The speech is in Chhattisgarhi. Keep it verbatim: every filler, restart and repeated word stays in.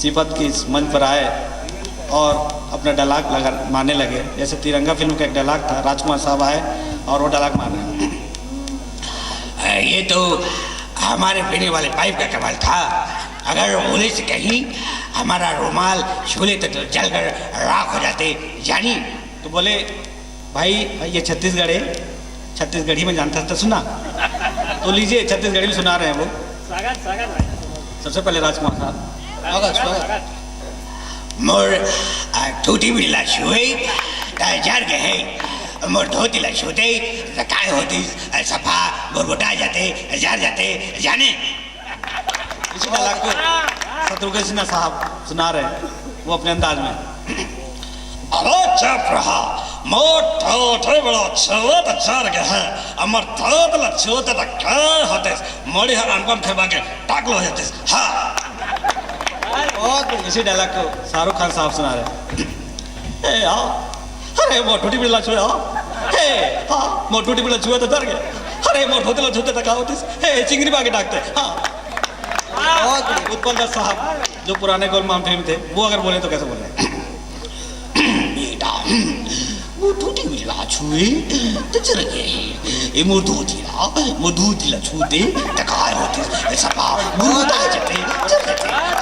सिफत की इस मंच पर आए और अपना डायलॉग लगा मारने लगे। जैसे तिरंगा फिल्म का एक डायलॉग था, राजकुमार साहब आए और वो डायलॉग मार रहे हैं। ये तो हमारे पीने वाले पाइप का कमाल था। अगर पुलिस कहीं हमारा रुमाल छू लेते तो जलकर राख हो जाते, जानी। तो बोले, भाई, भाई, ये छत्तीसगढ़ है, छत्तीसगढ़ी में जानता था, सुना। तो लीजिए, छत्तीसगढ़ी में सुना रहे हैं वो। स्वागत, स्वागत भाई। सबसे पहले राजकुमार साहब। स्वागत, स्वागत। मोर, आ, टूटी बिल्ला छुए, त जर गए। मोर धोती ला छूते, त काय होती, आ, सफा बुरबुटा जाते, जर जाते, जाने। इसी डायलॉग को शत्रुघ्न सिन्हा साहब सुना रहे हैं, वो अपने अंदाज में। अरे चुप रहा, मोर धोती बिल्ला छुए त जर गए, अमर धोती ला छूते त काय होते, मोड़ी हर अनुपम खेर बन के टाकलो हो जाते। हाँ। बहुत बढ़िया। इसी डायलॉग को शाहरुख खान साहब सुना रहे हैं। ए, हाँ। अरे, मोर टूटी बिल्ला छुए, हाँ। ए, हाँ, मोर टूटी बिल्ला छुए त जर गए। अरे, मोर धोती ला छूते त का होती, ए, चिंगरी बागे डाकते। हाँ। बहुत बढ़िया। उत्पल दत्त साहब, जो पुराने गोलमाल फिल्म थे, वो अगर बोले तो कैसे बोले? बेटा, वो टूटी बिल्ला छुए त जर गए। ए, मोर धोती ला, मोर धोती ला छूते त काय होती, ए, सफा बुरबुटा जाते, जर जाते।